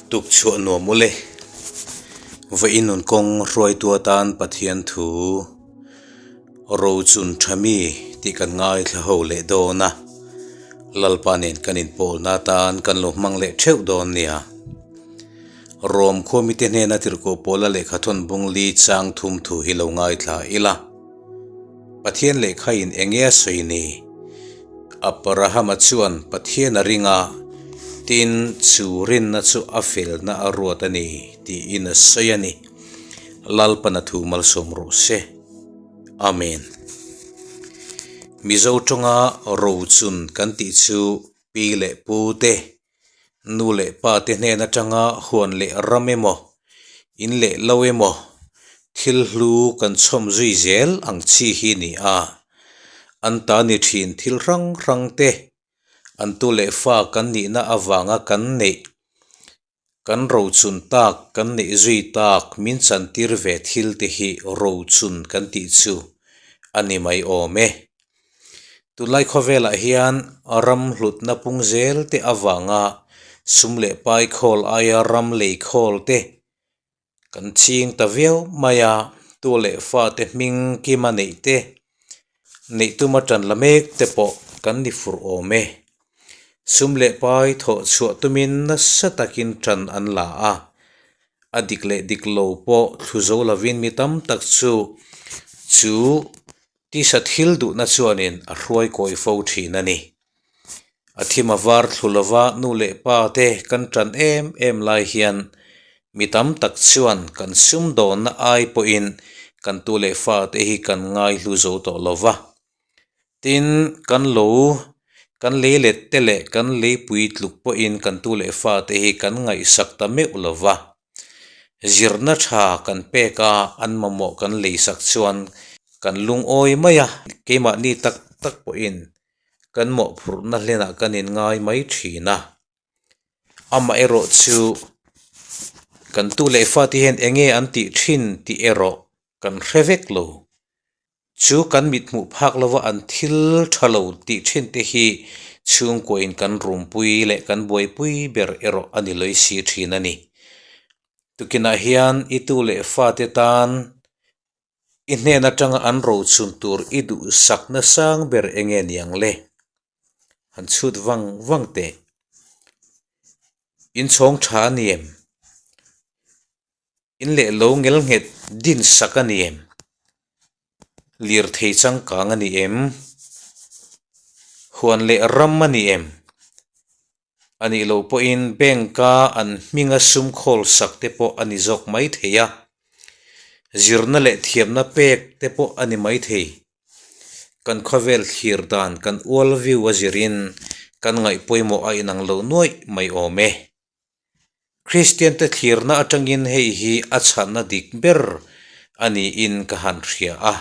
Tuk chhuah nuam ule. Vawiin nun kawng hruaitu atan Pathian thu rochun tha mi tih kan ngaithla ho leh dawn a. Lalpa nen kan inpawlna atan kan lo hmang leh theuh dawn nia. Rom khuamite hnena tirhkoh pawla lehkha thawn bung li chang thum thu hi lo ngaithla ila. Pathian lehkhain eng nge a sawi ni? Abrahama chuan Pathian a ring a, tin, chu rinna chu a felna a ruat a ni, tiin a sawi a ni. Lalpan a thu malsawm rawh se. Amen. Mizo tawnga rochun kan tih chu pi leh pu te, Nu leh pa te hnen atanga huan leh ram emaw, in leh lo emaw, thil hlu kan chhawm zui zel ang chi hi ni a. An ta ni thin thil hrang hrang te, an tu leh fa kan nihna avanga kan neih, kan rochun tak kan neih zui tak min chantir ve thil te hi rochun kan tih chu a ni mai awm e. Tunlai khawvelah hian ram hlutna pung zel te avanga sum leh pai khawl aia ram lei khawl te kan ching ta viau mai a, tu leh fa te hming kima neih te, neih tuma tan la mek te pawh kan ni fur awm e. Sum leh pai thawh chhuah tumin nasa takin tan an la a, a dik leh dik lo pawh thlu zo lovin mi tam tak chu chu Tisa thil duhna chuanin a hruai kawi fo thin a ni. A thim a var thlu lova nu leh pa te kan tan em em lai hian mi tam tak chuan kan sumdawnna ai pawhin kan tu leh fa te hi kan ngaihlu zo tawh lova. Tin, kan lo kan lei let te leh kan leipui tluk pawhin kan tu leh fa te hi kan ngaihsak ta meuh lova. Zirna tha kan pek a, an mamawh kan leisak chuan kan lungawi mai a, keimahni tak tak pawhin kan mawhphurhna hlenah kan inngai mai thin a. Amaherawh chu kan tu leh fate hian eng nge an tih thin tih erawh kan hre vek lo. Chu kan mit hmuh phak lova an thil tha lo tih thin te hi chhungkuain kan rumpui leh kan buaipui ber erawh a ni lawi si thin a ni. Tukinah hian i tu leh fate tan i hnen atanga an rochun tur i duhsakna sang ber eng nge niang le? Han chhut vang vang teh. Inchhawng tha a ni em? In leh lo ngel nghet din sak a ni em? Lirthei changkang a ni em? Huan leh ram a ni em? A nih loh pawhin bank a an hminga sum khawl sak te pawh a ni zawk mai thei a, zirna leh thiamna pek te pawh a ni mai thei. Kan khawvel thlir dan kan ual view a zirin kan ngaih pawimawh a inang lo nuaih mai awm e. Kristiante thlirna atangin hei hi a chhanna dik ber a niin ka han hria a.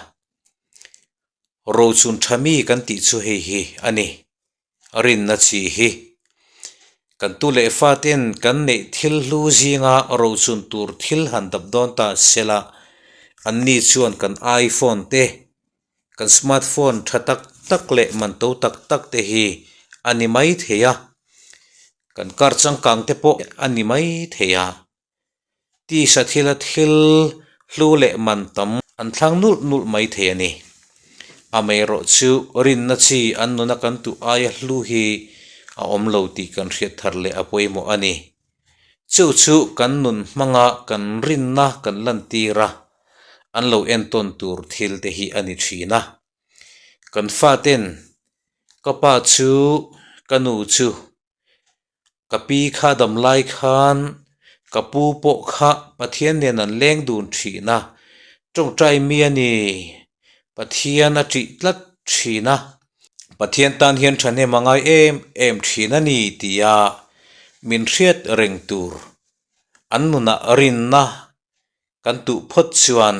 Rochun tha mi kan tih chu hei hi a ni. Rinna chi hi. Kan tu leh faten kan neih thil hlu zinga rochun tur thil han dap dawn ta sela, anni chuan kan iPhone te, kan smartphone tha tak tak leh man to tak tak te hi a ni mai thei a, kan car changkang te pawh a ni mai thei a, tisa thila thil hlu leh man tam an thlang nulh nulh mai thei a ni. Amaherawh chu rinna chi an nuna kan tuh aia hlu hi a awm lo tih kan hriat thar leh a pawimawh a ni. Chu chu kan nun hmanga kan rinna kan lantir a, an lo entawn tur thil te hi a ni thin a. Kan faten ka pa chu ka nu chu ka pi kha damlai khan ka pu pawh kha Pathian nen an leng dun thin a, tawngtai mi a ni, Pathian a tih tlat thin a. Pathian tan hian thahnem a ngai em em thin a ni tia min hriat reng tur an nunah rinna kan tuh phawt chuan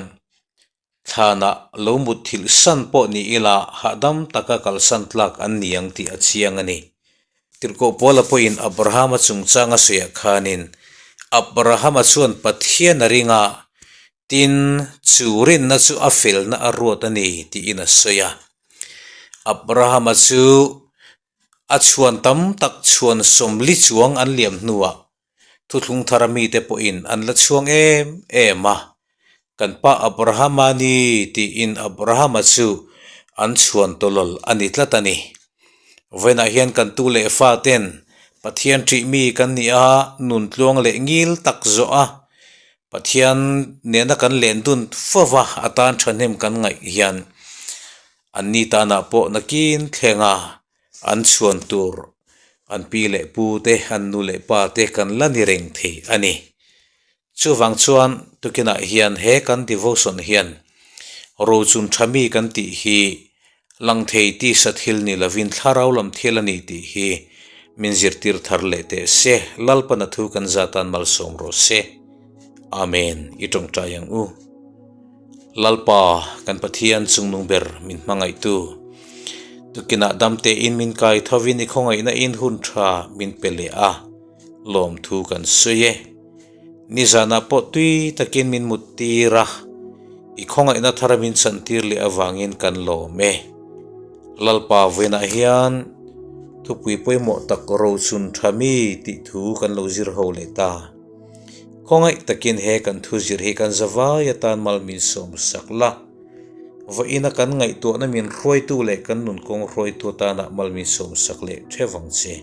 thlanah lo mut thilh san pawh ni ila hahdam taka kalsan tlak an ni ang tih a chiang a ni. Tirhkoh Paula pawhin Abrahama chungchang a sawiah khanin Abrahama chuan Pathian a ring a, Tin, chu rinna chu a felna a ruat a ni tiin a sawi a. Abrahama chu a chhuan tam tak chhuan sawmli chuang an liam hnuah. Thuthlung thara mite pawhin an la chhuang em em a, Kan pa Abrahama ni tiin Abrahama chu an chhuan tawlawl a ni tlat a ni. Vawiinah hian kan tu leh faten Pathian ṭih mi kan ni a, nun tluang leh ngil tak zawh a, Pathian nena kan len dun fova atan ṭhahnem kan ngaih hian anni tanah pawh nakin thleng a, an chhuan tur an pi leh pu te, an nu leh pa te kan la ni reng thei a ni. Chuvang chuan tukinah hian he kan devotion hian rochun tha mi kan tih hi lang thei tisa thil ni lovin thlarau lam thil a ni tih hi min zirtir thar leh teh se, Lalpana thu kan zatan malsawm rawh se. Amen. I tawngtai ang u. Lalpa, kan Pathian chungnung ber min hmangaihtu, tukinah damtein min kai thovin i khawngaihna in hun tha min pe leh a, lawmthu kan sawi e. Nizanah pawh tui takin min mut tir a, i khawngaihna thara min chantir leh avangin kan lawm e. Lalpa vawiinah hian thupui pawimawh tak rochun tha mi tih thu kan lo zir ho leh ta. Khawngaih takin he kan thu zir hi kan zavai atan mal min sawm sak la. Vawiina kan ngaihtuahna min hruaitu leh kan nun kawng hruaitu atana mal min sawm sak leh theuh ang che.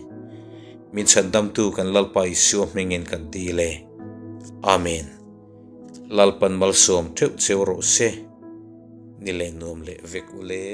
Min chhandamtu kan Lalpa Isua hmingin kan dil e. Amen. Lalpan malsawm theuh cheu rawh se. Ni leh nuam leh vek u le.